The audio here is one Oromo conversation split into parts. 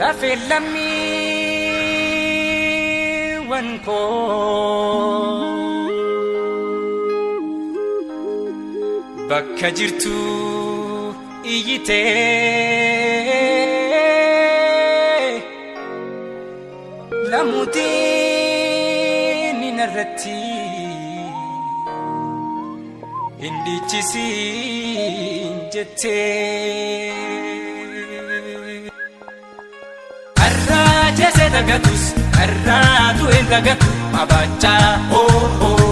Lafee lammiiwwan koo bakka jirtu iyyitee lamuutiin narratti hin dhiichisiin jettee. Har'aa jeesee dagatus har'aa du'een dagatu mabaachaa hoo hoo.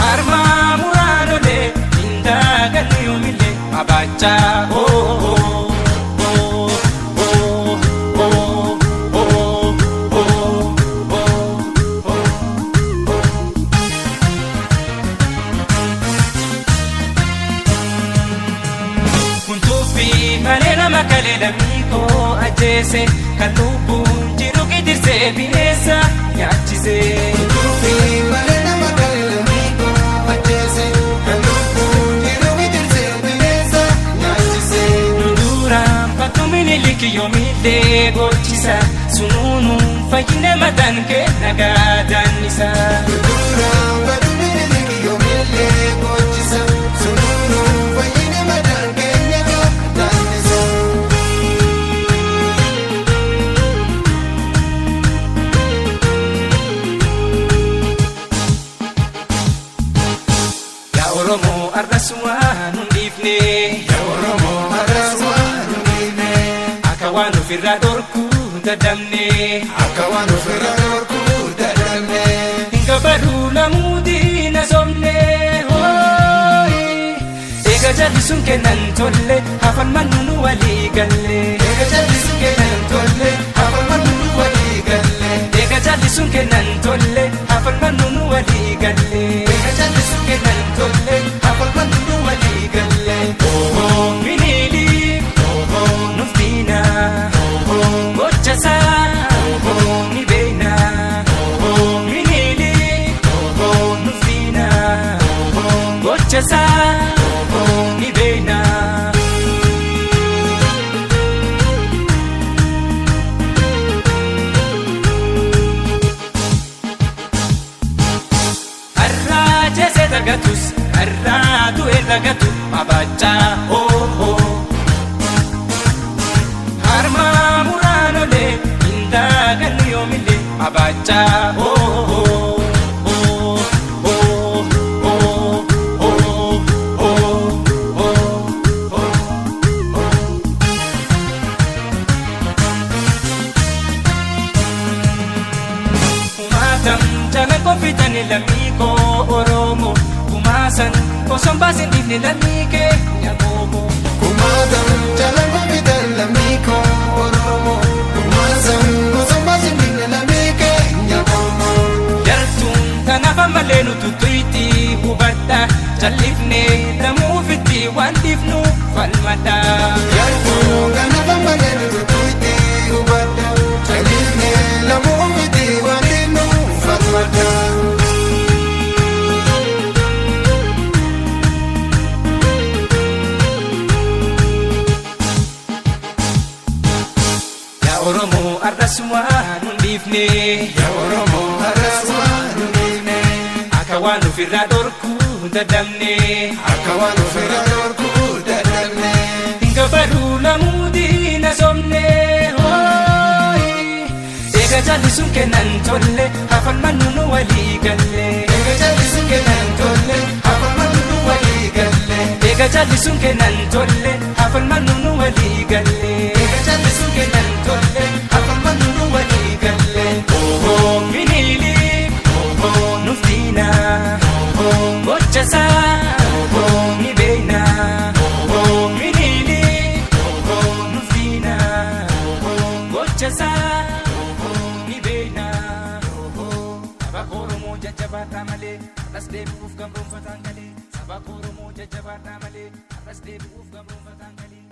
Harmaa muraanolee hin dagannu yoomillee mabaachaa hoo hoo. Hoo hoo hoo hoo hoo hoo hoo. Kuntuufi malee nama kalee lammii koo ajjeese kan lubbuun jiru gidirsee bineensa nyaachise. Kuntuufi malee nama kalee lammii koo ajjeese kan lubbuun jiru gidirsee bineensa nyaachise. Duraan bakka Miniliki yoomillee gochisa sunuunuun fayyina mataan kee nagaa daannisa. Duraan badu Miniliki yoomillee gochisa sunuunuun fayyina mataan keenya daannisa. Yaa Oromoo arras waan hin dhiifne. Yaa Oromoo har'as waan hin dhiifne. Akka waan ofirraa dhorkuu dadhabne. Akka waan ofirraa dhorkuu dadhabne. Hin gabaruu lamuutii na somne. Eega jallisuun kennan tolle hafan mannu nu walii galle. Eega jallisuun kennan tolle hafan mannu nu walii galle. Eega jallisuun kennan tolle hafan mannu nu walii galle. Eega jallisuun kennan tolle hafan mannu nu walii galle. Ohoo Minilik nuuf diina gochasaa ni beekna. Minilik nuuf diina gochasaa ni beekna. Har'aa jeesee dagatus har'aa du'ee dagatu mabaachaa hoo hoo. Harmaa muraanolee hin dagannu yoomillee mabaachaa hoo hoo. Hoo hoo hoo hoo hoo hoo hoo. Kumaatam jala koofitani lammii koo Oromoo kumaasan osoo hin baasin dhiifne lammii kee nyaqoomoo. Kumaatam jalaan gofitan lammii koo Oromoo. Kumaasan osoo baasin dhiifne lammii keenya qomoo. Jartuun tanaaf ammallee nu tuttuitti hubadha jal'ifne lamuufitti waan dhiifnu falmadha. Yartuu kanaaf ammallee nu tuttuitti hubadha. Jal'ifne lamuu miti waan dhiifnu falmadha. Yaa Oromoo arras waan hin dhiifne. Yaa Oromoo har'as waan hin dhiifne. Akka waan ofirraa dhorkuu dadhabne. Akka waan ofirraa dhorkuu dadhabne. Hin gabaruu lamuutii na somne. Eega jallisuun kennan tolle hafan mannu nu walii galle. Eega jallisuun kennan tolle hafan mannu nu walii galle. Eega jallisuun kennan tolle hafan mannu nu walii galle. Eega jallisuun kennan tolle hafan mannu nu walii galle. Ohoo Minilik nuuf diina gochasaa ni beekna. Minilik nuuf diina gochasaa ni beekna. Saba Oromoo jajjabaadhaa malee har'as deebi'uuf gamroomfataan galee. Saba Oromoo jajjabaadhaa malee har'as deebi'uuf gamroomfataan galee.